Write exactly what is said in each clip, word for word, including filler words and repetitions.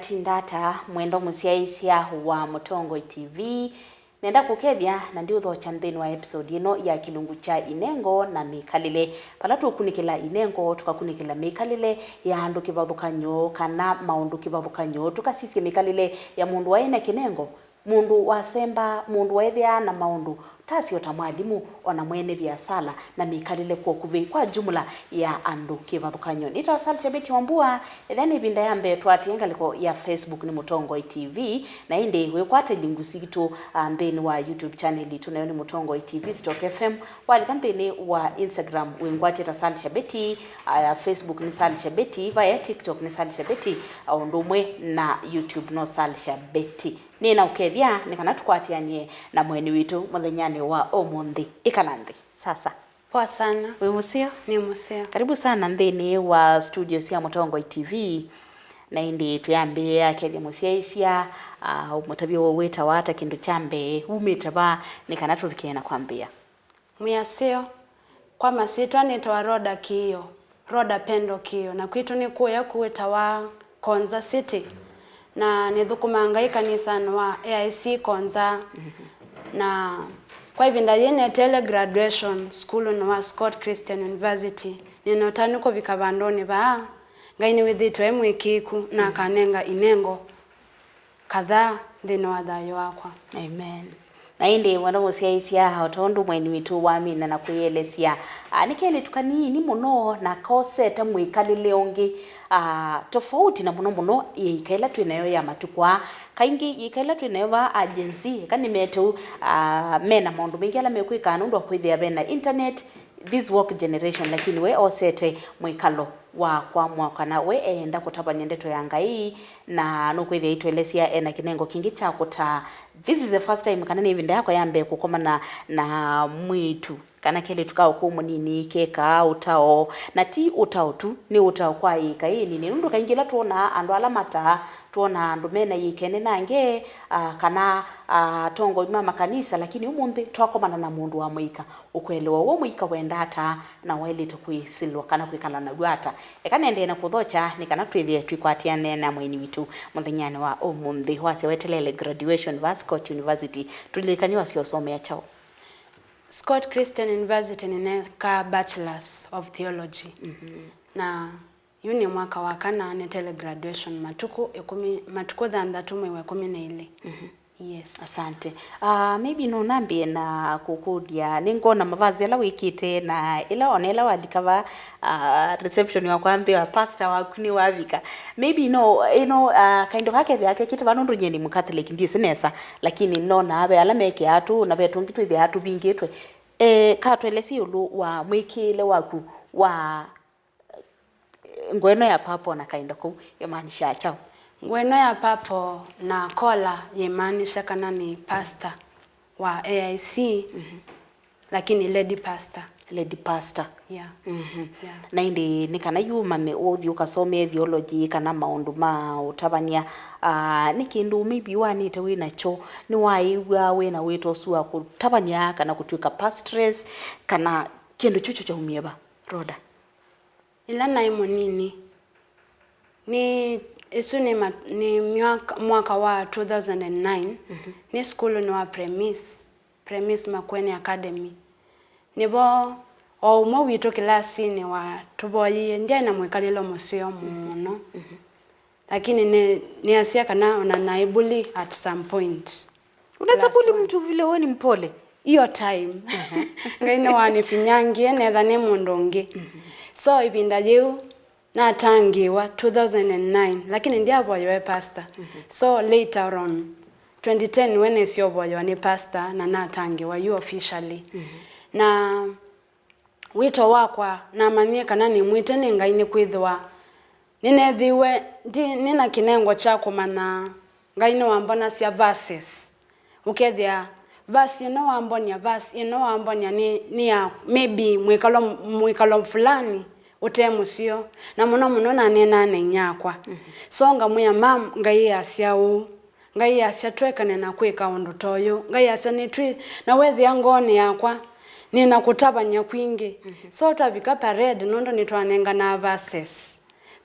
Tindata, mwendwa mũsyaĩĩsya wa Mũtongoi T V, nenda kũkethya na ndiũthokya nthĩnĩ wa episode ĩno ya kĩlungu kya inengo na mĩkalĩle, vala tũkunĩkĩla inengo, tũkakunĩkĩla mĩkalĩle ya andũ kĩvathũkany'o, kana maũndũ kĩvathũkany'o, tũkasisya mĩkalĩle ya mũndũ waĩ na kĩnengo, mũndũ wasemba, mũndũ waĩthĩaa na maũndũ, tasyo ta mwalimũ, o na mwene viasala, na mĩkalĩle kwa ũkuvĩ kwa jumla ya andũ kĩvathũkany'o. Nĩtawa Sal Shabeti Wambua. Ethĩa nĩ ĩvinda ya mbee twatie ngalĩko ya Facebook nĩ Mũtongoi T V, na ĩndĩ wĩkwata ilungu sitũ, ah, nthĩnĩ wa YouTube channel itũ, nayo nĩ Mũtongoi T V Stock F M. Walika nthĩnĩ wa Instagram wĩngwatie ta Sal Shabeti, ah, Facebook nĩ Sal Shabeti, vaya TikTok nĩ Sal Shabeti, ah, ũndũ ũmwe na YouTube no Sal Shabeti. Nĩ na ũkethya nĩ kana tũkwatĩanĩe na mũeni witũ mũthenyanĩ wa ũmũnthĩ. Ĩkala nthĩ sasa. Poa sana. Wĩ mũseo? Nĩ mũseo. Karibu sana nthĩnĩ wa studio sya Mũtongoi T V. Na ĩndĩ twĩambĩĩa, kethya mũsyaĩĩsya, ah, ũmũtavye ũũ wĩtawa ata kĩndũ kya mbee, umĩte va, nĩ kana tũvikĩe na kwambĩĩa. Mwĩaseo. Kwa masyĩtwa nĩtawa Rhoda Kĩĩo, Rhoda Pendo Kĩĩo, na kwitũ nĩ kũya kwĩtawa Konza City, na nĩthũkũmaa Ngai kanisanĩ wa A I C Konza. Na kwa ĩvinda yĩĩ neteele graduation sukulunĩ wa Scott Christian University. Nĩna ũtanu kũvika vandũnĩ vaa. Ngai nĩwĩthĩĩtwe e mwĩkĩĩku na akanenga inengo kadhaa nthĩnĩ wa thayũ wakwa. Amen. Na ĩndĩ, mwana mũsyaĩĩsya, o tondũ mũeni witũ wamina na kwĩelesya, ah, nĩ kelĩtu kanini mũno na kosete mwĩkalĩle ũngĩ, ah, tofauti, na mũno mũno yĩika ĩla twĩ nayo ya matukũ aa. Kaingĩ yĩika ĩla twĩ nayo va, ah, Gen Z, eka nĩ meteũ, ah, mena maũndũ maingĩ ala mekwĩkaa nũndũ wa kwĩthĩa vena internet, this woke generation, lakini we osete mwĩkalo wa kwamũa kana we eenda kũtavany'a ndeto ya Ngai, na nũkwĩthĩa aitũelesya ena kĩnengo kĩngĩ kya kũtaa. This is the first time, kana nĩ ĩvinda yakwa ya mbee kũkomana na mwĩĩtu kana kelĩtu ka ũkũũ mũnini kekaa ũtao, na ti ũtao tu, nĩ ũtao kwa ĩĩka ĩnini, nũndũ kaingĩ ĩla twonaa andũ ala mataa, twonaa andũ mena ĩĩka ĩnenange, ah, kana, ah, atongoi ma makanisa, lakini ũmũnthĩ twakomana na mũndũ wa mũika. Ũkũelewa ũũ mũika wenda ata, na waĩlĩte kwĩsĩlwa kana kwĩkala naw'o ata? Eka nendee na kũthokya nĩ kana twĩthĩe twĩkwatĩanĩe na mũeni witũ mũthenyanĩ wa ũmũnthĩ. Wasya weteele graduation va Scott University, tũlilikany'e wasya ũsomea kyaũ? Scott Christian University nĩneekaa Bachelors of Theology. Mhm. Na yu nĩ mwaka wa kana neteele graduation, matukũ ĩkũmi, matukũ thanthatũ mwei wa ĩkũmi na ĩlĩ. Mhm. Yes. Asante. Ah, maybe no nambĩe na kũkũlya, nĩngwona mavazi ala wĩkĩte na ĩla, ona ĩla walika va, ah, reception wa kwambĩwa pastor waku nĩwavika. Maybe no, ĩno, ah, kaindo kakethĩa kekĩte va nũndũ nyie nĩ Mũcatholic, ndyĩsĩ nesa, lakini nonaa ve ala mekĩaa tũũ na ve tũngĩ twĩthĩaa tũvingĩtwe. Eh, katũelesye ĩũlũ wa mwĩkĩĩle waku wa Nguo ĩno ya purple na kaindo kau yĩmaanishaa kyaũ? Nguo ĩno ya purple na collar yĩmaanisha kana nĩ pastor wa A I C, mhm, lakini lady pastor. Lady pastor. Yeah. Mhm. Yeah. Na ĩndĩ nĩ kana yu mame ũthi ũkasomee theology kana maũndũ ma ũtavany'a, ah, nĩ kĩndũ maybe wanĩte wĩ nakyo, nĩwaĩw'a wĩ na wĩto ũsu wa kũtavany'a kana kũtw'ĩka pastoress, kana kĩndũ kyũ kyaumie va, Rhoda? Ĩla naĩ mũnini, nĩ, ĩsu nĩ ma-, nĩ myaka, mwaka wa two thousand and nine, mhm, nĩ sukulunĩ wa Premise, Premise Makueni Academy. Nĩvo o ũmwe witũ kĩlasinĩ watũvoyie, ndyaĩ na mwĩkalĩlo mũseo mũno, mhm, lakini nĩ, nĩasya kana ona naĩ bully at some point. Unaweza bully mtu vile wewe ni mpole? Hiyo time. Ngai nĩwanĩfinyangie, neetha nĩ mũndũ ũngĩ. So, ĩvinda yĩu, natangĩĩwa two thousand and nine, lakini ndyavoyewe pastor. So, later on, twenty ten, nĩwe nesie ũvoyewa nĩ pastor, na natangĩĩwa yu officially. Na wĩto wakwa namanyie kana nĩmwĩte nĩ Ngai nĩkwĩthĩwa nĩneethĩiwe ndi, nĩ na kĩnengo kya kũmanya Ngai nĩwambonasya verses. Ũkethĩa verse ĩno wambonia, verse ĩno wambonia nĩ, nĩ ya maybe mwĩkalo, mwĩkalo fulani ũte mũseo, na mũno mũno naneenaa na inyakwa. So ngamwĩa, "Mam, Ngai easya ũũ." Ngai asya twekane na kwĩka ũndũ ta ũyũ. Ngai asya nĩtwĩ, na wethĩa ngoonĩ yakwa, nĩ na kũtavany'a kwingĩ. So twavika parade, nũndũ nĩtwanenganaa verses.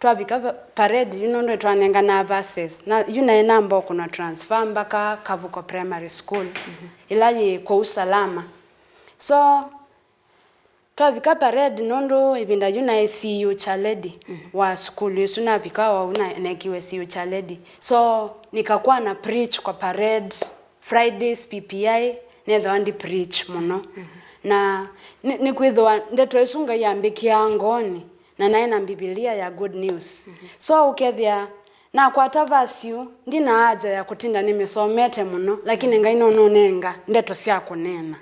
twavika va-, parade yu nũndũ nĩtwanenganaa buses. Na yu naĩ namba ũkũnwa transfer mbaka Kavuko Primary School, ĩla yĩ kũu Salama. So, twavika parade nũndũ ĩvinda yu naĩ C U chair lady wa sukulu ĩsu, navika oou na nekiwe C U chair lady. So, nikakuwa na preach kwa parade, Fridays, P P I, nethĩwa ndi preach mũno. Na nĩ, nĩkwĩthĩwa ndeto ĩsu Ngai ambĩkĩaa ngoonĩ, na naĩ na Mbivilia ya Good News. So, ũkethĩa nakwata verse yu, ndi na haja ya kũtinda nĩmĩsomete mũno, lakini Ngai no nũnenga ndeto sya kũneena.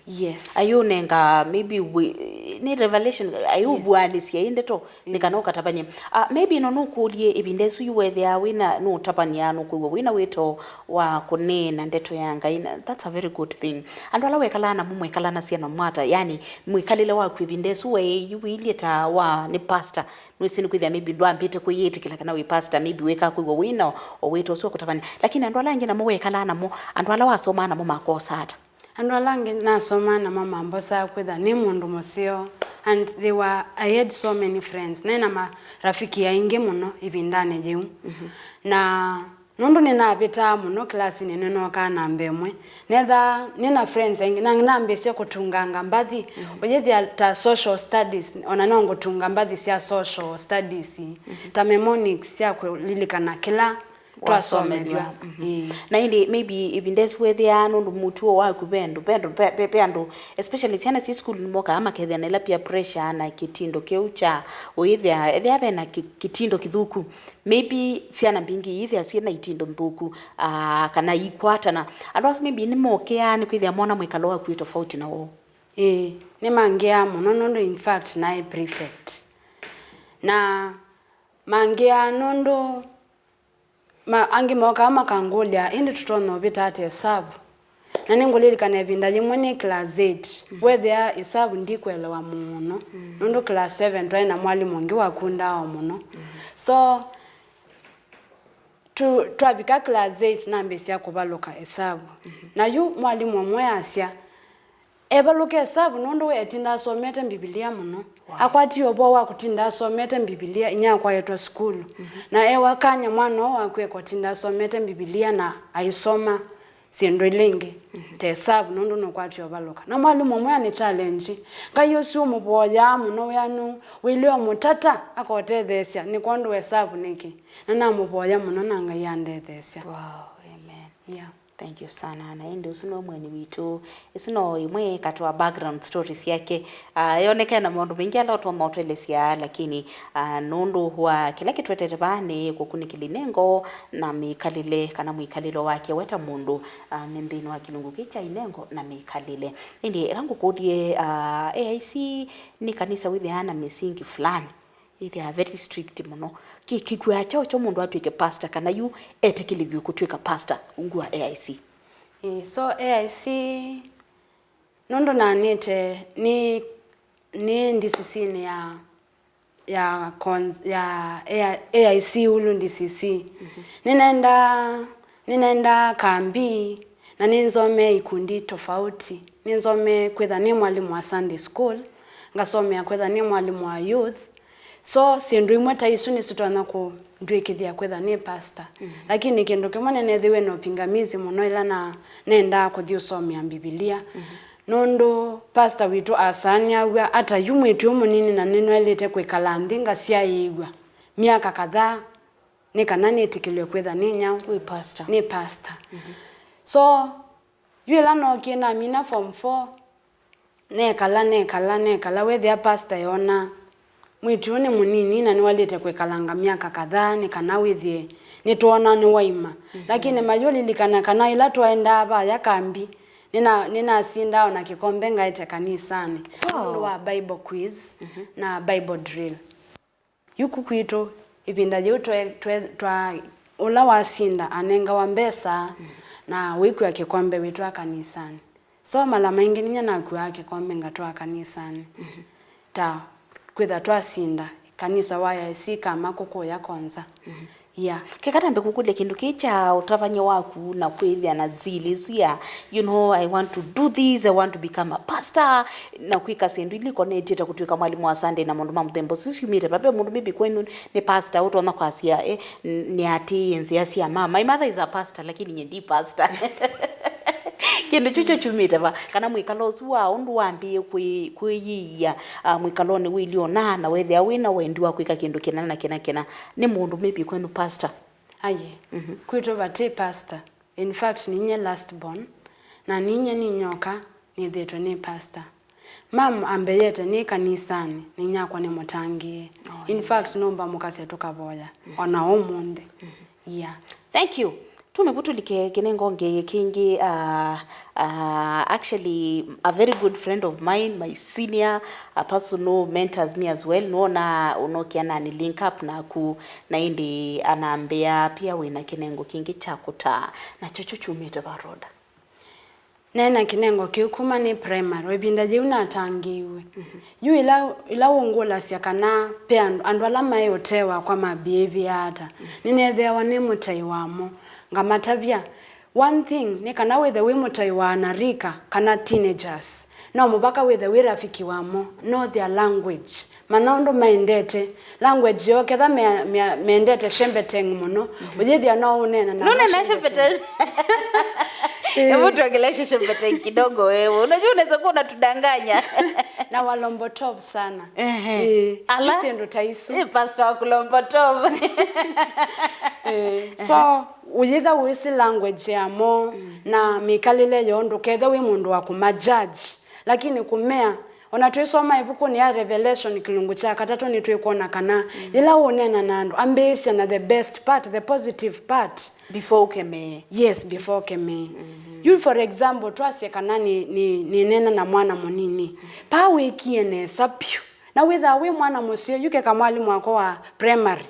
Yes. Ayũnenga maybe wi-, nĩ revelation, ayũvuanĩsya ĩ ndeto, nĩ kana ũkatavany'e. Ah, maybe no nũkũlye ĩvinda ĩsu yu wethĩaa wĩna, nũtavany'a, nũkwĩw'a wĩna wĩto wa kũneena ndeto ya Ngai. Na that's a very good thing. Andũ ala wekalaa namo, mwekalanasya namo ata? Yani, mwĩkalĩle waku ĩvinda ĩsu weĩ yu wĩilyĩ ta wa nĩ pastor, nĩwĩsĩ nĩkwĩthĩa maybe ndwambĩte kwĩyĩtĩkĩla kana wĩ pastor, maybe wĩkaa kwĩw'a wĩna o wĩto ũsu wa kũtavany'a. Lakini andũ ala angĩ namo wekalaa namo, andũ ala wasomaa namo makosa ata? Andũ ala angĩ nasomaa namo mambosaa kwĩtha nĩ mũndũ mũseo, and they were, I had so many friends. Naĩ na marafiki aingĩ mũno ĩvindanĩ yĩu. Na nũndũ nĩnavĩtaa mũno kĩlasinĩ, nĩnookaa namba ĩmwe. Nethaa nĩ na friends aingĩ, na nambĩĩsya kũtunganga mbathi. Ũyĩthĩa ta social studies, ona no ngũtunga mbathi sya social studies, ta mnemonics sya kũlilikana kĩla twasomethw'a. Ĩĩ. Na ĩndĩ maybe ĩvinda ĩsu wethĩaa nũndũ mũtuo waku ve andũ, ve andũ, ve, ve, ve andũ, especially syana syĩ sukulu, nĩmokaa makethĩa na ĩla peer pressure na kĩtindo kĩu kya ũyĩthĩa, ethĩa ve na kĩ-, kĩtindo kĩthũku. Maybe syana mbingĩ iithĩa syĩ na itindo nthũku, ah, kana ikwatana. Andũ asu maybe nĩmokĩaa nĩkwĩthĩa mona mwĩkalo waku wĩ tofauti na woo. Ĩĩ, nĩmangĩaa mũno nũndũ in fact naĩ prefect. Na mangĩaa nũndũ ma-, angĩ mokaa makangũlya, "Ĩndĩ tũtonya ũvĩta ata ĩsavu?" Na nĩngũlilikana ĩvinda yĩmwe nĩ class eight, wethĩa ĩsavu ndikũelewa mũno, nũndũ class seven twaĩ na mwalimũ ũngĩ wakundaa o mũno. So, tu-, twavika class eight, nambĩĩsya kũvalũka ĩsavu. Na yu mwalimũ ũmwe asya, evalũke ĩsavu nũndũ we etinda asomete Mbivilia mũno. Akwatie ũvoo wa kũtinda asomete Mbivilia inyia akwaĩtwa sukulu. Na ewa kanya mwana ũũ waku ekũtinda asomete Mbivilia na aisoma syĩndũ ila ingĩ ta ĩsavu nũndũ nũkwatya ũvalũka. Na mwalimũ ũmwe anĩ challenge, Ngai ũsu ũmũvoyaa mũno wĩanũ, wĩlĩ ũmũtata akotetheesya, nĩ kwondũ wa ĩsavu nĩkĩ? Na namũvoya mũno na Ngai andetheesya. Wow, amen. Yeah. Thank you sana. Na ĩndĩ ũsu nĩwe mũeni witũ. Ĩsu no ĩmwe katĩ wa background story syake. Ah, yonekana na maũndũ maingĩ ala ũtonya ũtũelesya, lakini, ah, nũndũ wa kĩla kĩtwetete vaa nĩ kũkunĩkĩla inengo na mĩkalĩle, kana mwĩkalĩlo wake we ta mũndũ, ah, nĩ nthĩnĩ wa kĩlungu kĩĩ kya inengo na mĩkalĩle. Ĩndĩ eka ngũkũlye, ah, A I C nĩ kanisa wĩthĩaa na mĩsingi fulani. Ĩthĩawa very strict mũno. Kĩ-, kĩkw'aa kyaũ kyo mũndũ atw'ĩke pastor, kana yu etĩkĩlĩthw'e kũtw'ĩka pastor ungu wa A I C? Ĩĩ, so A I C, nũndũ naanĩte nĩ, nĩ D C C-nĩ ya, ya cons-, ya A I C ulu D C C. Nĩnaendaa, nĩnaendaa kambi, na nĩnzomee ikundi tofauti. Nĩnzomee kwĩtha nĩ mwalimũ wa Sunday school, ngasomea kwĩtha nĩ mwalimũ wa youth. So, syĩndũ imwe ta isu nĩsitonya kũndw'ĩkĩthya kwĩtha nĩ pastor. Lakini kĩndũ kĩmwe nĩneethĩiwe na ũpingamizi mũno ĩla na nendaa kũthi ũsomea Mbivilia. Nũndũ pastor witũ asaanĩaw'a ata yu mwĩĩtu ũyũ mũnini na nĩnoelĩte kwĩkala nthĩ ngasyaĩĩw'a myaka kadhaa nĩ kana nĩtĩkĩlwe kwĩtha nĩ nyaũ? Wĩ pastor. Nĩ pastor. So, yu ĩla nookie namina form four, nekala, nekala, nekala, wethĩa pastor eona mwĩĩtu ũyũ nĩ mũnini na nĩwaĩlĩte kwĩkalanga myaka kadhaa nĩ kana wĩthĩe nĩtwona nĩwaima. Lakini mayũlilikana kana ĩla twaendaa vaya kambi, nĩna-, nĩnasindaa ona kĩkombe ngaete kanisanĩ nũndũ wa Bible quiz na Bible drill. Yu ku kwitũ, ĩvinda yĩu twe-, twe-, twa-, ũla wasinda anengawa mbesa na wĩkua kĩkombe wĩtwaa kanisanĩ. So mala maingĩ ninyie nakuaa kĩkombe ngatwaa kanisanĩ. Ta kwĩtha twasinda kanisa wa A I C kama kũkũya konza. Yeah. Keka tambe kũkũlya kĩndũ kĩĩ kya ũtavany'a waku na kwĩthĩa na zeal ĩsu ya, you know, I want to do this, I want to become a pastor, na kwĩka syĩndũ ila ikonetye ta kũtw'ĩka mwalimũ wa Sunday na maũndũ ma mũthemba ũsu syumĩte va? Ve mũndũ maybe kwenyu nĩ pastor ũtonya kwasya, eh, n-, nĩatĩĩe nzĩa sya mama. My mother is a pastor, lakini nye ndi pastor. Kĩndũ kyu kyo kyumĩte va? Kana mwĩkalo ũsu wa ũndũ wambĩĩe kwĩ-, kwĩyĩia, ah, mwĩkalonĩ wĩlĩ ũna, na wethĩa wĩ na wendi wa kwĩka kĩndũ kĩna na kĩna kĩna, nĩ mũndũ maybe kwenyu pastor? Aye. Mhm. Kwitũ vati pastor. In fact, ninyie last born, na ninyie ninyoka nĩthĩtwe nĩ pastor. Mam ambeyete nĩ kanisanĩ, na inyakwa nĩ mũtangĩĩe. Oh, in fact, nũmba mũkasya tũkavoya, ona ũmũnthĩ. Yeah. Thank you. Tume vu tũlike kĩnengo ngĩ kĩngĩ, uh, uh, actually, a very good friend of mine, my senior, a person who mentors me as well, nũona ũnokia nani link up naku, na ĩndĩ anambĩa pia wĩna kĩnengo kĩngĩ kya kũtaa, na kyo kyo kyumĩte va, Rhoda? Neena kĩnengo kĩu kuma nĩ primary, o ĩvinda yĩu natangĩĩiwe. Mhm. Yu ĩla, ĩla ũngũlasya kana ve andũ, andũ ala maĩ ũtee wakwa ma behavior ata, mhm, nĩneethĩawa nĩ mũtai wamo, ngamatavya. One thing nĩ kana wĩthe wĩ mũtai wa anarika kana teenagers, no mũvaka wĩthe wĩ rafiki wamo, know their language. Manya ũndũ maendete. Language yoo, ketha mea-, mea-, mendete Shembeteng mũno, mhm, ũyĩthĩa no ũneena na Nũneena Shembeteng. Shembeteng? Eh. Hebu tuongeleshe Shembeteng kidogo wewe. Unajua unaweza kuwa unatudanganya. Na Walombotov sana. Ehe. Eh, ala? Isi ndo ta isu. Eh, pastor wa Kulombotov. Eh, so, ũyĩtha wĩsĩ language yamo, mm, na mĩkalĩle yoo, ndũkethe wĩ mũndũ wa kũmajudge. Lakini kũmea, ona twĩsoma ĩvukunĩ ya Revelation kĩlungu kya katatũ, nĩtwĩkwona kana, mm, yĩla ũũneena na andũ, ambĩĩsya na the best part, the positive part. Before ũkemee. Yes, before ũkemee. Mm-hmm. You, for example, twasye kana nĩ, nĩ, nĩneena na mwana mũnini. Paa wĩkie nesa vyũ. Na wĩthaa wĩ mwana mũseo, yu keka mwalimũ wakwa wa primary.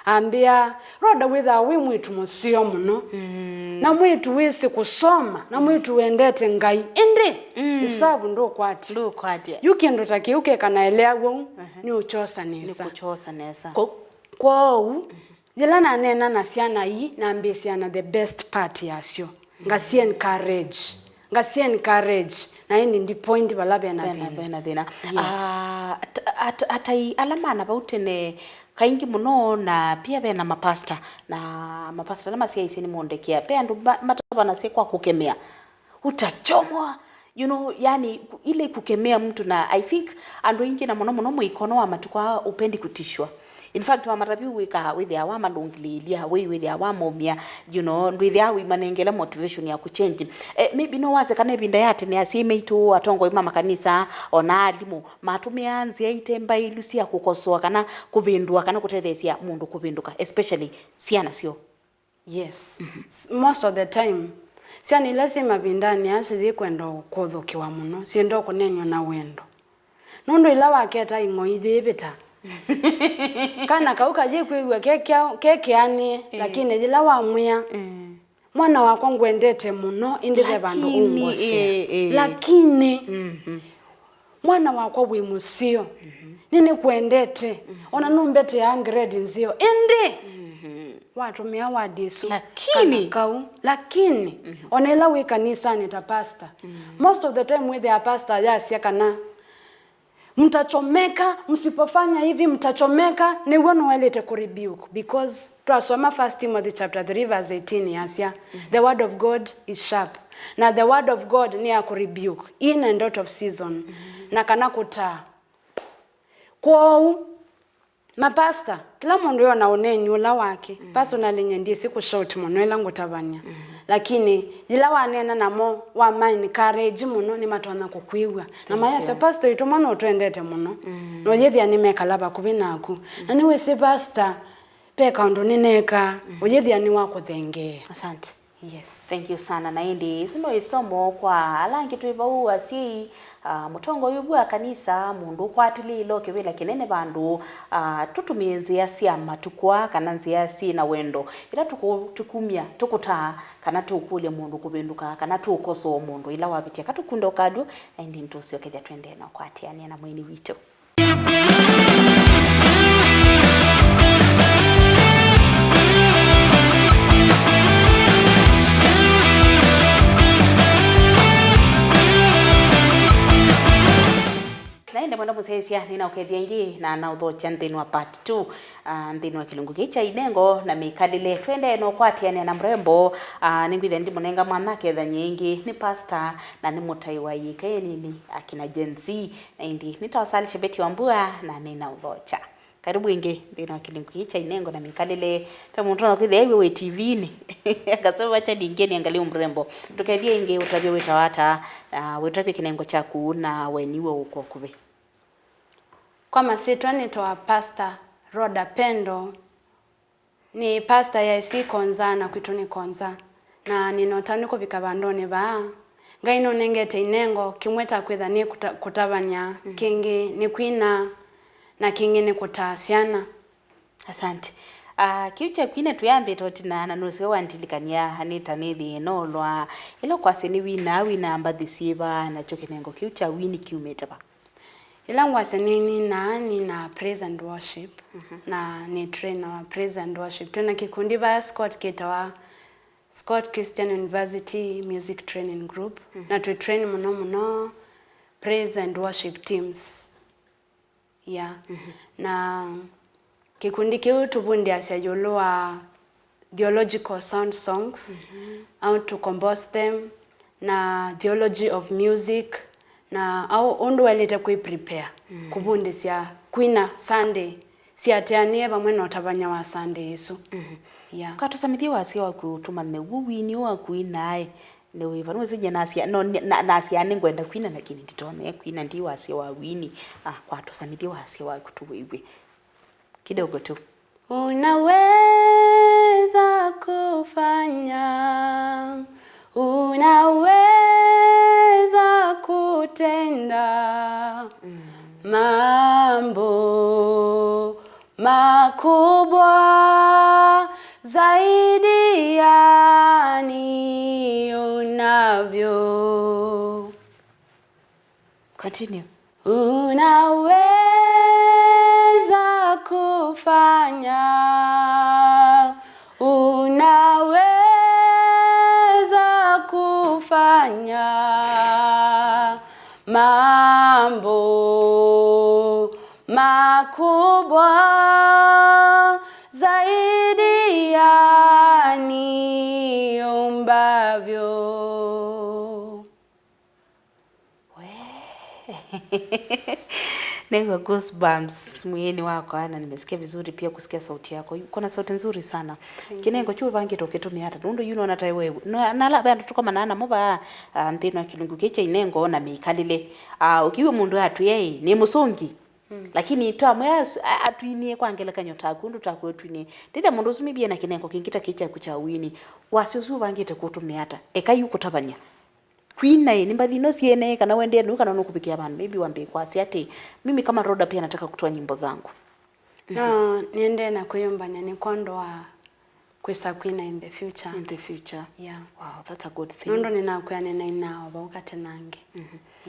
Ambĩa, Rhoda, wĩthaa wĩ mwĩĩtu mũseo mũno. Mm. Na mwĩĩtu wĩsĩ kũsoma, na mwĩĩtu wendete Ngai. Ĩndĩ, mm, ĩsavu ndũkwatya. Ndũkwatya. Yu kĩndũ ta kĩu kekanaelea wau, aha, nĩ ũkyosa nesa. Nĩ kũkyosa nesa. Ko-, kwoou, yĩla naneena na syana ii, nambĩĩsya na the best part yasyo. Ngasi encourage. Ngasi encourage. Na ĩndĩ ndi point vala vena thĩna. Vena thĩna. Yes. Ah, at-, at-, atai ala mana vau tene, kaingĩ mũno, na pia vena mapasta, na mapasta ala masyaĩĩsye nĩmondekea. Ve andũ ma-, matavanasya kwa kũkemea. Utachomwa. You know, yani, ku-, ile kukemea mtu, na I think andũ aingĩ, na mũno mũno mũikono wa matukũ aa, ũpendi kutishwa. In fact, wamatavya wĩkaa, wĩthĩawa wamalũngĩlĩĩlya, wĩ, wĩthĩawa wamomia, you know, ndwĩthĩawa wĩmanengela motivation ya kuchange. Eh, maybe no wase kana ĩvinda ya tene asyai maitũ, atongoi ma makanisa, ona alimũ, matũmĩaa nzĩa ite mbailu sya kũkosoa kana kũvĩndũa kana kũtetheesya mũndũ kũvĩndũka, especially syana syoo. Yes. Mhm. S-, most of the time, syana ila syĩ mavindanĩ aa syĩyĩkwenda kũthũkĩwa mũno, syĩenda kũneenw'a na wendo. Nũndũ ĩla waketa ĩng'oi yĩĩvĩta, kana kau kayĩkwĩw'a ke kya-, ke kĩanĩe, eh, lakini yĩla wamwĩa, eh, mwana wakwa ngwendete mũno, ĩndĩ ve vandũ, lakini, ũngosea, eh, eh, lakini, mhm. Mwana wakwa wĩ mũseo, mhm, nĩnĩkwendete, mhm, ona nũmbeteaa grade nzeo, ĩndĩ, mhm, watũmĩa word ĩsu, lakini, kana kau, lakini, mhm, ona ĩla wĩ kanisanĩ ta pastor, mhm, most of the time wĩthĩaa pastor yasya kana, "Mtachomeka, msipofanya hivi mtachomeka," nĩw'o nũwaĩlĩte kũrebuke, because twasoma First Timothy chapter three verse eighteen yasya, mhm, "The word of God is sharp." Na the word of God nĩ ya kũrebuke in and out of season. Mm. Na kana kũtaa. Kwoou, mapasta, kĩla mũndũ ena ũneeni ũla wake. Mm. Personally, nye ndyĩsĩ kũshout mũno ĩla ngũtavany'a. Mm. Lakini, yĩla waneena namo, wama encourage mũno, nĩmatonya kũkwĩw'a. Na mayasya, "Pastor witũ mwana ũtwendete mũno." Mm. Na ũyĩthĩa nĩmekala vakuvĩ naku. Mm. Na nĩwĩsĩ, pastor, ve kaũndũ nĩneeka, mm, ũyĩthĩa nĩwakũthengeea. Asante. Yes. Thank you sana. Na ĩndĩ, ĩsu no ĩsomo kwa ala angĩ twĩ vau, asyai, ah, mũtongoi ũvu wa kanisa, mũndũ ũkwatĩlĩĩle kĩvĩla kĩnene vandũ, ah, tũtũmĩe nzĩa sya matukũ aa kana nzĩa syĩ na wendo, ila tũkũ-, tũkumya, tũkũtaa, kana tũkũlya mũndũ kũvĩndũka, kana tũkosoa mũndũ ila wavĩtya. Katũkunde ũkalũ, na ĩndĩ nĩtũsyokethya tũendee na ũkwatĩanĩa na mwĩĩni witũ. Sya, nĩnaũkethya ĩngĩ na naũthokya nthĩnĩ wa part two, ah, nthĩnĩ wa kĩlungu kĩĩ kya inengo na mĩkalĩle. Tũendee na ũkwatĩanĩa na mrembo, ah, nĩngwĩthĩa ndimũnenga mwanya akethany'e ĩngĩ. Nĩ pastor na nĩ mũtai wa ĩĩka ĩnini akina Gen Z. Na ĩndĩ nĩtawasalisha Betty Wambua na nĩnaũthokya. Karibu ĩngĩ nthĩnĩ wa kĩlungu kĩĩ kya inengo na mĩkalĩle. Ve mũndũ no kwĩthĩa aiw'e wĩ T V-inĩ akasema, "Wacha niingie niangalie mrembo." Tũkethie ĩngĩ, ũtavye wĩtawa ata, na wĩtavye kĩnengo kyaku na we nĩwe ũkwa ũkuvĩ. Kwa masyĩtwa nĩtawa Pastor Rhoda Pendo. Nĩ pastor ya ĩsĩ Konza na kwitũ nĩ Konza. Na nĩna ũtanu nĩ kũvika vandũnĩ vaa. Ngai nũnengete inengo, kĩmwe ta kwĩtha nĩ kũta-, kũtavany'a, kĩngĩ nĩ kwina, na kĩngĩ nĩ kũtaa syana. Asante. Ah, kĩu kya kwina tũyambĩte ũtina na nũseo wandilikany'a nĩ ta nĩthĩe noolwa. Ĩla kwasya nĩ winaa, winaa mbathi syĩva, nakyo kĩnengo kĩu kya wini kiumĩte va? Ĩla ngwasya nĩ ninaa, ninaa praise and worship, na nĩ trainer wa praise and worship. Twĩna kĩkundi vaa Scott kĩtawa Scott Christian University Music Training Group, na twĩ train mũno mũno praise and worship teams. Yeah. Na kĩkundi kĩu tũvundĩasya ĩũlũ wa theological sound songs, how to compose them, na theology of music, na au ũndũ waĩlĩte kwĩ prepare kũvundĩsya kwina Sunday syateanĩe vamwe na ũtavany'a wa Sunday ĩsu. Yeah. Katũsamĩthye wasya waku tũmanye w'o wini waku inae. Nĩ wĩva? Nũsĩ nyie nasya, no, na, nasya nĩngwenda kwina, lakini nditonya kwina, ndi wasya wa wini. Ah, kwa tũsamĩthye wasya waku tũwĩw'e kidogo tu. Unaweza kufanya, unaweza kutenda mambo makubwa zaidi ya niunavyo. Continue. Unaweza kufanya, unaweza kufanya mambo makubwa zaidi ya niumbavyo. We. Naigua goosebumps mwĩĩnĩ wakwa, na nimesikia vizuri pia kusikia sauti yako. Uko na sauti nzuri sana. Thank you. Kĩnengo kyu ũvangĩte ũkĩtũmĩa ata? Nũndũ yu nona ta we, no, na ala ve andũ tũkomanaa namo vaa, ah, nthĩnĩ wa kĩlungu kĩĩ kya inengo na mĩkalĩle. Ah, ũkiw'a mũndũ atwĩe, "Ĩ, nĩ mũsũngi." Lakini twamwĩa as-, a-, atwinie kwa ngelekany'o taku, ũndũ taku ũtwinie. Ndĩthĩa mũndũ ũsu maybe ena kĩnengo kĩngĩ ta kĩĩ kyaku kya wini. Wasya ũsu ũvangĩte kũtũmĩa ata? Eka yu kũtavany'a. Kwina ĩ, nĩ mbathi ino syene, kana wendee nũu, kana nũkũvikĩa vandũ, maybe wambĩe kwasya atĩ, "Mimi kama Rhoda pia nataka kutoa nyimbo zangu." No nĩendee na kwĩyũmbany'a nĩ kwondũ wa kwĩsa kwina in the future. In the future. Yeah. Wow, that's a good thing. Nũndũ nĩnakwĩa nĩnainaa o vau katenange.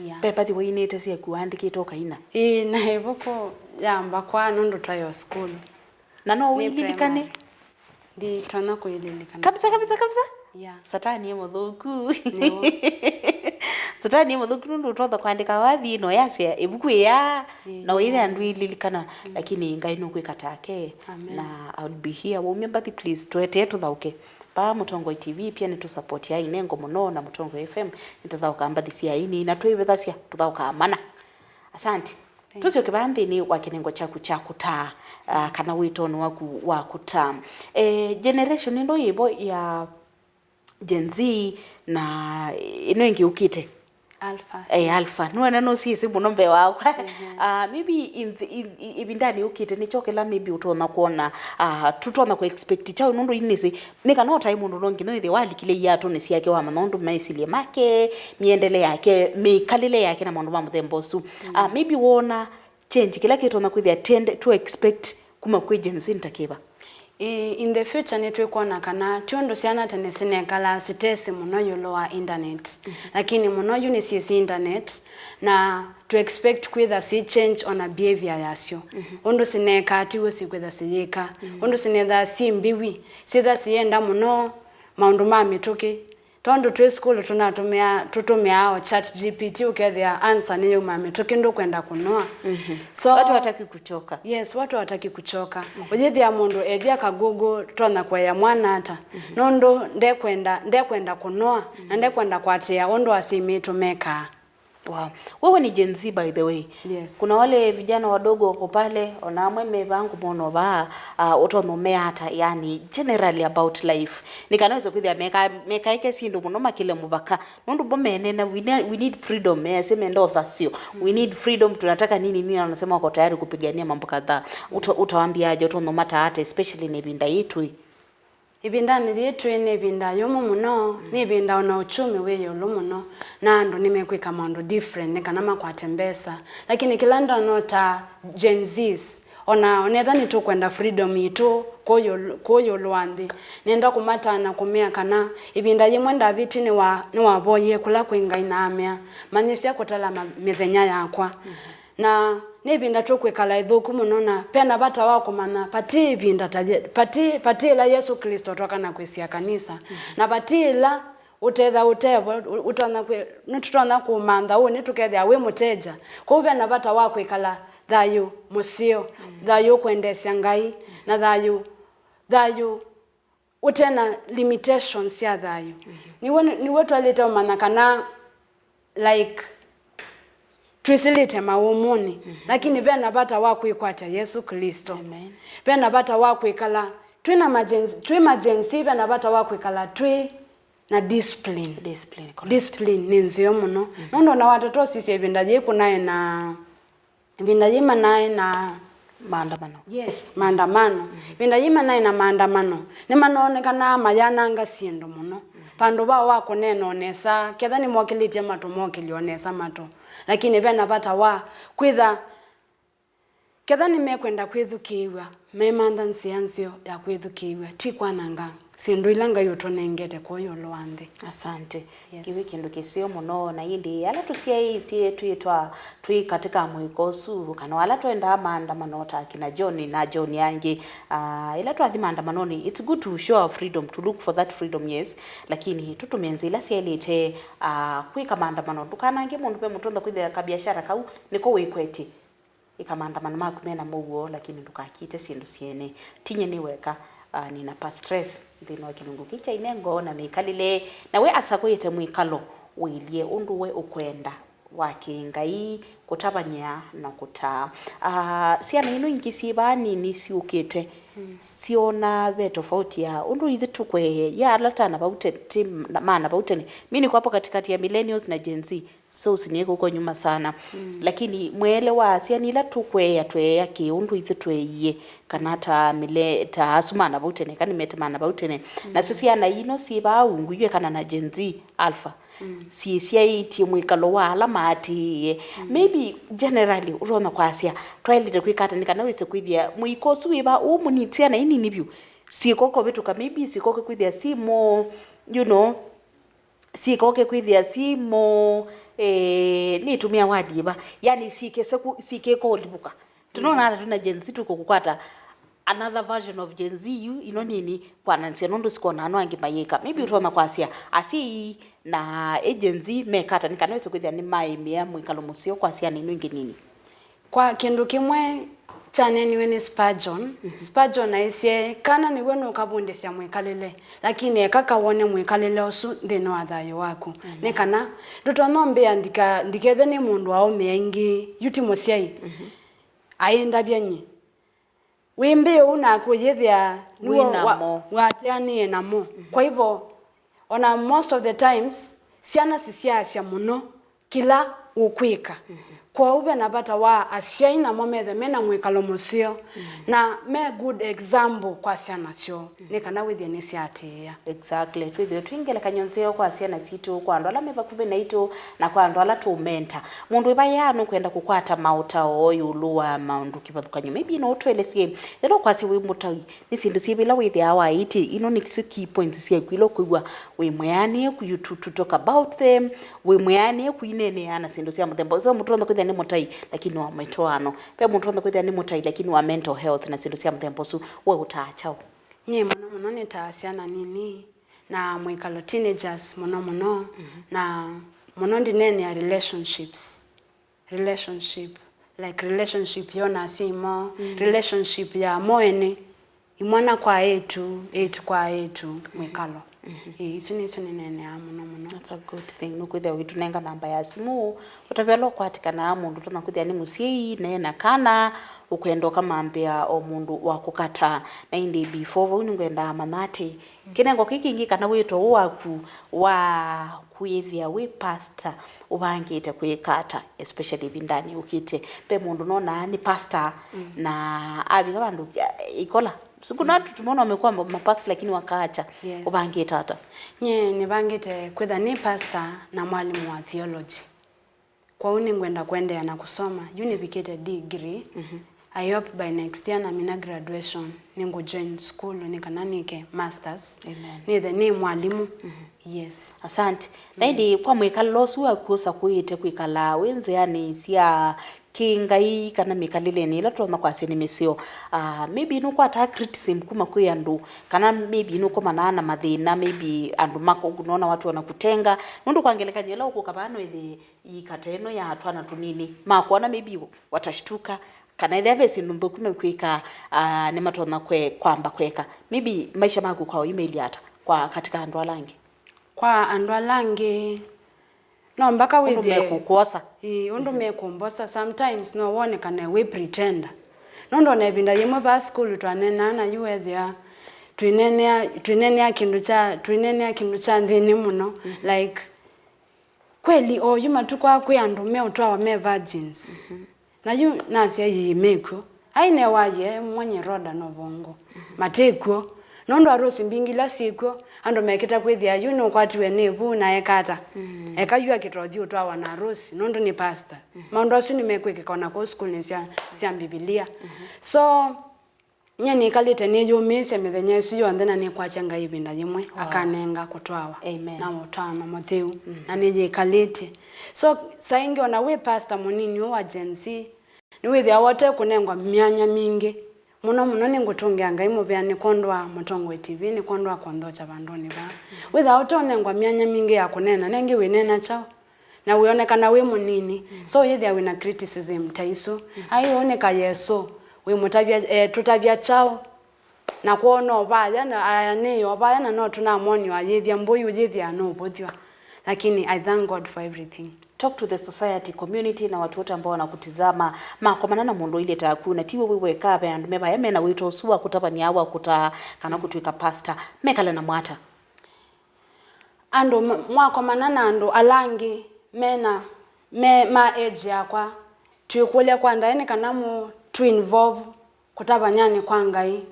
Yeah. Ve mbathi wainĩte syaku waandĩkĩte ũkaina? Ĩĩ, na ĩvuku yamba kwa nũndũ twaĩ o sukulu. Na no ũililikane? Nditonya kũililikana. Kabisa, kabisa, kabisa? Yeah. Satani e mũthũku. Nĩw'o. Satani e mũthũku nũndũ ũtonya kwandĩka wathi na ũyasya ĩvuku ĩya, na ũyĩthĩa ndwĩlilikana, lakini Ngai nũkwĩka take. Amen. Na I'll be here. Waumya mbathi, please, tũetee tũthaũke. Vaa Mũtongoi T V pia nĩtũsupportiaa inengo mũno, na Mũtongoi F M nĩtũthaũkaa mbathi sya aini, na twĩvĩthasya tũthaũkaa mana. Asante. Tũsyoke vaa nthĩnĩ wa kĩnengo kyaku kya kũtaa, ah, kana wĩtonĩ waku wa kũtaa. Eh, generation ĩno yĩvo ya Gen Z na ĩno ĩngĩ yũkĩte? Alpha. Eh, Alpha. Nĩwona nũsyĩsĩ mũno mbee wakwa. Ah, maybe in the, in, i-, ĩvindanĩ yũkĩte nĩkyo kĩla maybe ũtonya kwona, ah, tũtonya kũ expect kyaũ nũndũ inĩsĩ nĩ kana ũtaĩ mũndũ no nginya wĩthĩe walikile iatũnĩ syake, wamanya ũndũ maĩsilye make, mĩendele yake, mĩkalĩle yake na maũndũ ma mũthemba ũsu. Ah, maybe wona change kĩla kĩtonya kwĩthĩa tende to expect kuma kwĩ Gen Z nĩ ta kĩva? Ĩĩ, in the future nĩtwĩkwona kana ti ũndũ syana tene sinekalaa sitesĩ mũno ĩũlũ wa internet. Lakini mũno yu nĩsyĩsĩ internet, na to expect kwĩtha si change ona behavior yasyo. Ũndũ sineekaa tiw'o sikwĩtha siyĩka. Ũndũ sinethaa syĩ mbiwi, syĩtha siyenda mũno maũndũ ma mĩtũkĩ. Tondũ twĩ sukulu tũnatũmĩa, tũtũmĩaa o chat G P T, ũkethĩa answer nĩyauma mĩtũkĩ, ndũkwenda kũnoa. So, Watu hawataki kuchoka. Yes, watu hawataki kuchoka. Ũyĩthĩa mũndũ ethĩa ka Google, tonya kũea mwana ata? Nũndũ ndekwenda, ndekwenda kũnoa, na ndekwenda kũatĩĩa ũndũ asyai maitũ mekaa. Wow. Wewe ni Gen Z, by the way. Yes. Kuna wale vijana wadogo wako pale, ona amwe me vaa ngũmona vaa, uh, ũtonya ũmea ata, yani, generally about life. Nĩ kana wĩse kwĩthĩa meka, mekaĩke syĩndũ mũno makĩle mũvaka. Nũndũ bo menena, we need, we need freedom, eh, si menda ũthasyo. We need freedom, tunataka nini nini, na wanasema wako tayari kupigania mambo kadhaa. Uta, utawaambiaje, ũtonya ũmata ata, especially nĩ ĩvinda yĩĩ twĩ? Ĩvindanĩ yĩĩ twĩ nĩ ĩvinda yũmũ mũno, nĩ ĩvinda ona uchumi wĩ ĩũlũ mũno, na andũ nĩmekwĩka maũndũ different nĩ kana makwate mbesa. Lakini kĩla ndanota Gen Zs, ona onetha nĩtũkwenda freedom itũ kũũ ĩũlũ, kũũ ĩũlũ wa nthĩ, nenda kũmatana kũmea kana ĩvinda yĩmwe Ndaviti nĩwa, nĩwavoyie kũla kwĩ Ngai na amea, manyĩsya kũtala ma, mĩthenya yakwa. Na nĩ ĩvinda tũkwĩkala ĩthũku mũno, na vena vata wa kũmanya vati ĩvinda ta ye-, vati, vati ĩla Yesũ Klĩsto twoka na kwĩsĩa kanisa, na vati ĩla ũtetha ũtevo ũtonya kwĩ, nĩtũtonya kũmantha ũnĩ tũkethĩa wĩ mũteja. Kwoou vena vata wa kwĩkala thayũ mũseo, thayũ ũkwendeesya Ngai, na thayũ, thayũ ũte na limitations sya thayũ. Nĩw'o, nĩw'o twaĩlĩte ũmanya kana, like, twĩsĩlĩte maũmũnĩ, lakini vena vata wa kwĩkwatya Yesũ Klĩsto. Amen. Vena vata wa kwĩkala twĩ na ma Gen Z, twĩ ma Gen Z, vena vata wa kwĩkala twĩ na discipline. Discipline, correct. Discipline nĩ nzeo mũno. Nũndũ ona watata ũsisya ĩvinda yĩĩ kũnaĩ na Ĩvinda yĩĩ manaĩ na maandamano. Yes, maandamano. Ĩvinda yĩĩ manaĩ na maandamano, nĩmanoonekanaa mayananga syĩndũ mũno. Vandũ vaa wa kũneena o nesa, ketha nĩmokĩlĩtye matũ, mokĩlye o nesa matũ. Lakini vena vata wa kwĩtha, ketha nĩmekwenda kwĩthukĩĩw'a, memantha nzĩa nzeo ya kwĩthukĩĩw'a, ti kwananga syĩndũ ila Ngai ũtũnengete kũũ ĩũlũ wa nthĩ. Asante. Yes. Kĩu nĩ kĩndũ kĩseo mũno, na ĩndĩ ala tũsyaĩĩsye twĩ twa, twĩ katika mũiko ũsu, kana ala twendaa maandamano ta kina John na John angĩ, ah, ĩla twathi maandamanonĩ, it's good to show our freedom, to look for that freedom, yes, lakini tũtũmĩe nzĩa ila syaĩlĩte, ah, kwĩka maandamano. Ndũkanange mũndũ, ve mũndũ ũtonya kwĩthĩa kabiashara kau nĩko wĩkwetye. Ĩka maandamano maku me na mũuo, lakini ndũkakite syĩndũ syene. Ti nyie nĩ weka, ah, nĩnapa stress nthĩnĩ wa kĩlungu kĩĩ kya inengo na mĩkalĩle. Na we asakũĩte mwĩkalo ũilyĩ ũndũ we ũkwenda wa kĩ-Ngai, kũtavany'a na kũtaa. Ah, syana ino ingĩ syĩ vaa nini syũkĩte, syona ve tofauti ya ũndũ ithyĩ tũkweeie, ya ala tana vau te-, ti na-, mana vau tene. Mi niko hapo katikati ya millennials na Gen Z. So, usinie kuko nyuma sana. Lakini mwele wa syana ila tũkweea, tweea kĩ ũndũ ithyĩ tweeie, kana ta mile-, ta asu mana vau tene, kana mete mana vau tene. Nasyo syana ino syĩ vaa ungu, yu ekana na Gen Z, Alpha. Syĩsyaĩtye mwĩkalo wa ala maatĩĩe. Maybe, generally, ũtonya kwasya, twaĩlĩte kwĩka ata nĩ kana wĩse kwĩthĩa mũiko ũsu wĩ vaa ũũ mũnini, syana inini vyũ, syĩkoka ũvĩtũka, maybe syĩkoke kwĩthĩa syĩ more, you know, syĩkoke kwĩthĩa syĩ more, eh, nĩtũmĩa word yĩva, yani syĩkese ku-, syĩkĩka ũlivũka. Tũnona ata twĩna Gen Z tũkũkwata another version of Gen Z yu ino nini kwananzya nũndũ sikona ano angĩ mayĩka. Maybe ũtonya kwasya asyai na Gen Z meka ata nĩ kana wĩse kwĩthĩa nĩmaĩmĩa mwĩkalo mũseo kwa syana ino ingĩ nini. Kwa kĩndũ kĩmwe kyaneeniwe nĩ Spurgeon, Spurgeon aisye, kana nĩw'o nũkavundĩsya mwĩkalĩle, lakini eka kawone mwĩkalĩle ũsu nthĩnĩ wa thayũ waku. Nĩ kana ndũtonya ũmbĩa ndika-, ndikethe nĩ mũndũ wa aũme aingĩ, yu ti mũsyai, aĩndavya nyie. Wĩmbĩe ũu naku ũyĩthĩa nĩw'o wa-, wateanĩe namo. Kwa hivyo, ona most of the times, syana sisyaasya mũno kĩla ũkwĩka. Kwoou ve na vata wa asyai namo methe me na mwĩkalo mũseo na me good example kwa syana syoo, nĩ kana wĩthĩe nĩsyaatĩĩa. Exactly. Twĩthĩwe twĩ ngelekany'o nzeo kwa syana sitũ, kwa andũ ala me vakuvĩ naitũ, na kwa andũ ala tũũmenta. Mũndũ wĩ vaya nũkwenda kũkwata maũtao ĩũlũ wa maũndũ kĩvathũkany'o. Maybe no ũtũelesye, ethĩwa ũkwasya wĩ mũtai, nĩ syĩndũ syĩva ila wĩthĩawa waĩtye? Ino nĩsyo key points syaku ila ũkwĩw'a wĩ mwĩanĩe ku, you to, to talk about them, wĩ mwĩanĩe kũineenea na syĩndũ sya mũthemba ũsu. Ve mũndũ ũtonya kwĩthĩa nĩ mũtai, lakini wa mĩtwaano. Ve mũndũ ũtonya kwĩthĩa nĩ mũtai, lakini wa mental health na syĩndũ sya mũthemba ũsu. We ũtaa kyaũ? Nyie mũno mũno nĩtaa syana nini, na mwĩkalo, teenagers mũno mũno, na mũno ndineenea relationships. Relationship, like, relationship yo na asyai moo, relationship ya mo ene, imwana kwa eĩtu, eĩtu kwa eĩtu, mwĩkalo. Ĩĩ, isu nĩsyo nĩneeneaa mũno mũno. That's a good thing. Nũkwĩthĩa ũitũnenga namba ya simũ, ũtavya ũla ũkwatĩkanaa mũndũ ũtonya kwĩthĩa nĩ mũsyai, ne na kana, ũkwenda ũkamambĩa o mũndũ wa kũkata. Na ĩndĩ before vau nĩngwendaa manya atĩ kĩnengo kĩĩ kĩngĩ kana wĩto ũũ waku wa kwĩthĩa wĩ pastor ũvangĩte kwĩka ata, especially ĩvindanĩ yũkĩte? Ve mũndũ nonaa nĩ pastor, na avika vandũ, ikola, kuna atu tumeona wamekuwa ma-, mapastor lakini wakaacha. Yes. Ũvangĩte ata? Nyie nĩvangĩte kwĩtha nĩ pastor na mwalimu wa theology. Kwoou nĩngwenda kũendeea na kũsoma. Yu nĩvikĩte degree. I hope by next year namina graduation, nĩngũjoin sukulu nĩ kana nĩke masters. Amen. Nĩthe nĩ mwalimu. Yes. Asante. Na ĩndĩ kwa mwĩkalĩle ũsu waku ũsakũĩte kwĩkala wĩ nzĩanĩ sya kĩ-Ngai kana mĩkalĩlenĩ ĩla tũtonya kwasya nĩ mĩseo, ah, maybe nũkwataa criticism kuma kwĩ andũ, kana maybe nũkomanaa na mathĩna, maybe andũ mako-, unaona watu wanakutenga, nũndũ kwa ngelekany'o ĩla ũkũka vaa no ĩthĩe yĩkata ĩno ya twana tũnini, makwona maybe watashtuka, kana ethĩa ve syĩndũ nthũku mekwĩka, ah, nĩmatonya kwe-, kwamba kweka. Maybe maisha maku kwa ũimailyĩ ata kwa katika andũ ala angĩ? Kwa andũ ala angĩ, no mpaka ũndũ wĩthĩe mekũkwosa. Ĩĩ, ũndũ mekũmbosa. Sometimes no wonekane wĩ pretender. Nũndũ ona ĩvinda yĩmwe vaa sukulu twaneenaa na yu wethĩa twĩneenea, twĩneenea kĩndũ kya, twĩneenea kĩndũ kya nthĩnĩ mũno. Like, kweli, oyu matukũ aa kwĩ andũ meũtwawa me virgins. Na yu nasya, ĩĩ, mekw'o. Ai, newaie mwenye Rhoda no vongo. Matekw'o. Nũndũ arosi mbingĩ ila syĩkw'o, andũ mekĩta kwĩthĩa yu nũkwatiwe nĩ vu na eka ata? Eka yu akĩtothi ũtwawa na arosi, nũndũ nĩ pastor. Maũndũ asu nĩmekwĩkĩka ona kũu sukulunĩ sya, sya Mbivilia. So, nyie nĩkalĩte nĩyũmĩĩsya mĩthenya ĩsu yonthe na nĩkwatya Ngai ĩvinda yĩmwe akanenga kũtwawa. Amen. Na ũtano mũtheu. Na nĩyĩkalĩtye. So, saa ingĩ ona wĩ pastor mũnini ũũ wa Gen Z, nĩwĩthĩawa ũte kũnengwa myanya mingĩ. Mũno mũno nĩngũtũngĩa Ngai mũvea nĩ kwondũ wa Mũtongoi T V, nĩ kwondũ wa kũnthokya vandũnĩ vaa. Wĩthĩawa ũte ũnengwa myanya mingĩ ya kũneena, nengĩ wĩneena kyaũ? Na wĩonekana wĩ mũnini. So yĩthĩa wĩna criticism ta isu. Ai, ũũ nĩ ka Yesũ, wĩmũtavya, e, tũtavya kyaũ? Na kwoo no vaya, na aya nĩ o vaya, na no tũnamwoni ayĩthya mbũi ũyĩthĩa nũvũthw'a. Lakini I thank God for everything. Talk to the society, community na watu wote ambao wanakutizama. Makomana na mũndũ ũilye taku, na tiwe wĩ weka, ve andũ me vaya mena wĩto ũsu wa kũtavany'a, wa kũtaa, kana kũtw'ĩka pastor. Mekale na mwata. Andũ ma-, mwakomana na andũ ala angĩ mena, me, ma age yakwa, twĩkũlya kwa ndaĩ nĩ kana mũ tũ involve kũtavany'anĩ kwa Ngai.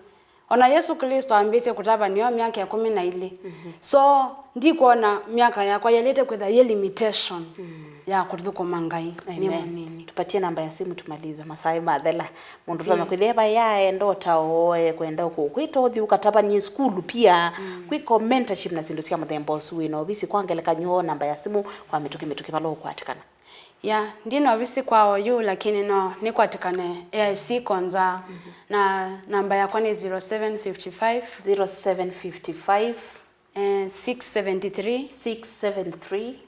Ona Yesũ Klĩsto ambĩĩsye kũtavany'a o myaka ĩkũmi na ilĩ. So, ndikwona myaka yakwa yaĩlĩte kwĩtha yĩ limitation ya kũthũkũma Ngai nĩ mũnini. Tupatie namba ya simu tumalize, masaa mathela. Mũndũ ũtonya kwĩthĩa vaya enda ũtao, ekwenda kũ-, kwĩta ũthi ũkatavany'e sukulu pia, kwĩka mentorship na syĩndũ sya mũthemba ũsu, wĩna ovisi kwa ngelekany'o, namba ya simu kwa mĩtũkĩ mĩtũkĩ vala ũkwatĩkana. Ya, ndi na ovisi kwa oyu, lakini no nĩkwatĩkane A I C Konza, na namba yakwa nĩ zero seven fifty five, zero seven fifty five, eh, six seventy three, six seven three,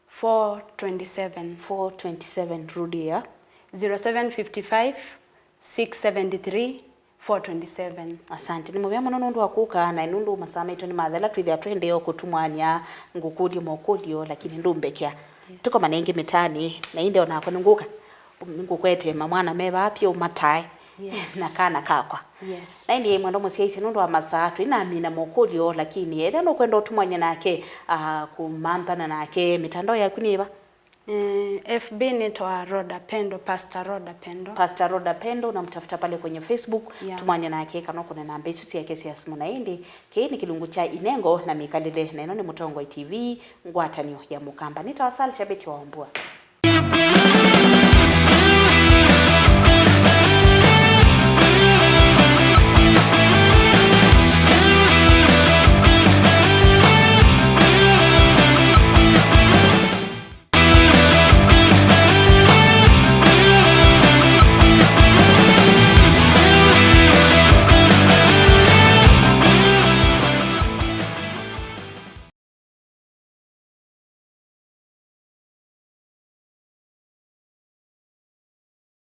four twenty seven. Four twenty seven, rudia. Zero seven fifty five, six seventy three, four twenty seven. Asante. Nĩ mũvea mũno nũndũ wa kũka, na nũndũ masaa maitũ nĩ mathela, twĩthĩa tũendee o kũtumwany'a ngũkũlye mokũlyo, lakini ndũmbekea. Yes. Tũkomane ĩngĩ mĩtaanĩ, na ĩndĩ onakwa nĩngũka. Nĩngũkwete mamwana me vaa pia ũmatae. Yes. Na kana kakwa. Yes. Na ĩndĩ mwendwa mũsyaĩĩsya nũndũ wa masaa, twĩnamina mokũlyo, lakini ethĩa nũkwenda ũtumwany'a nake, ah, kũmanthana nake, mĩtandao yaku nĩ ĩva? Eh, F B nĩtawa Rhoda Pendo, Pastor Rhoda Pendo. Pastor Rhoda Pendo, unamtafuta pale kwenye Facebook. Yeah. Tumwany'a nake kana ũkũne namba isu syake sya simũ. Na ĩndĩ kĩĩ nĩ kĩlungu kya inengo na mĩkalĩle, na ĩno nĩ Mũtongoi T V, ngwatanĩo ya Mũkamba. Nĩtawa Sal Shabeti wa Wambua.